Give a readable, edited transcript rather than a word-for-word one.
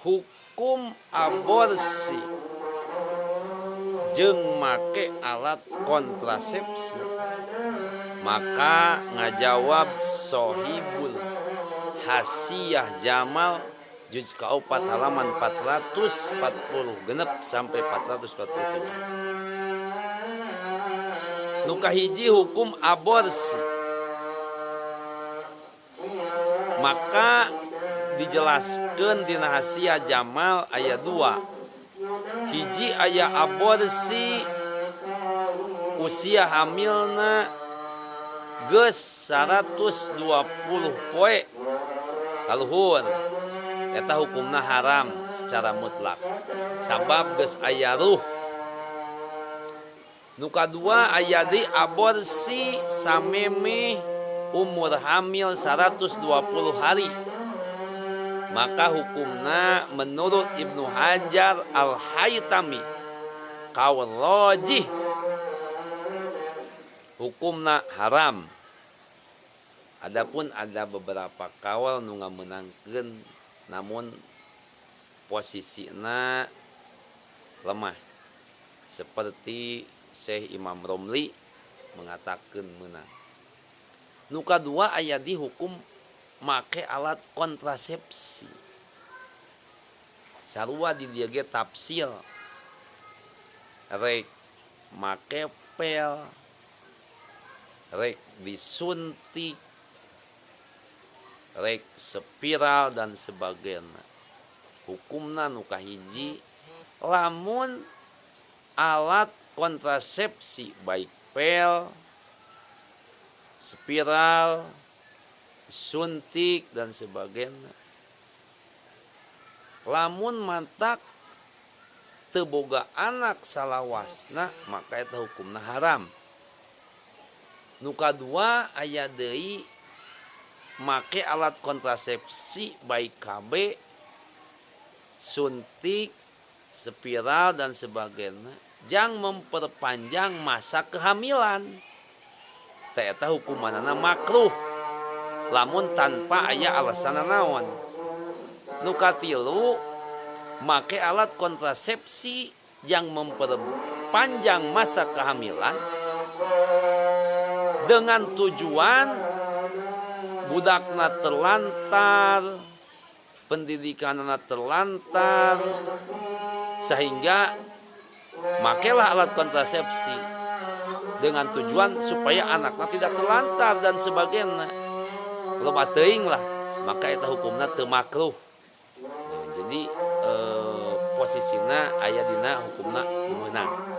Hukum aborsi jeung make alat kontrasepsi, maka ngajawab Sohibul Hasyiah Jamal juz kaopat halaman 446 sampai 447. Nu kahiji, hukum aborsi, maka dijelaskan dina Hasyiah Jamal ayat 2. Hiji, aya aborsi usia hamilna geus 120 poe kaluhur, eta hukumna haram secara mutlak sabab geus aya ruh. Nu kadua, aya di aborsi samemeh umur hamil 120 hari, maka hukumna menurut Ibnu Hajar Al-Haytami kaul rajih hukumna haram. Adapun ada beberapa kaul nu ngamenangkeun, namun posisina lemah, seperti Syekh Imam Romli mengatakan menang. Nu kadua, aya di hukum make alat kontrasepsi, sarua di dieu ge tafsil, rek make pel, rek disuntik, rek spiral, dan sebagainya. Hukumna nu kahiji, lamun alat kontrasepsi baik pel, spiral, suntik, dan sebagainya, lamun mantak teu boga anak salawasna, maka eta hukumna haram. Nu kadua, aya deui make alat kontrasepsi baik KB, suntik, spiral, dan sebagainya jang memperpanjang masa kehamilan, teh eta hukumanana makruh lamun tanpa aya alasan naon. Nu katilu, make alat kontrasepsi yang memperpanjang masa kehamilan dengan tujuan budakna terlantar, pendidikanna terlantar, sehingga makelah alat kontrasepsi dengan tujuan supaya anaknya tidak terlantar dan sebagainya, loba teuing lah, maka eta hukumna teu makruh. Nah, jadi posisina aya dina hukumna meunang.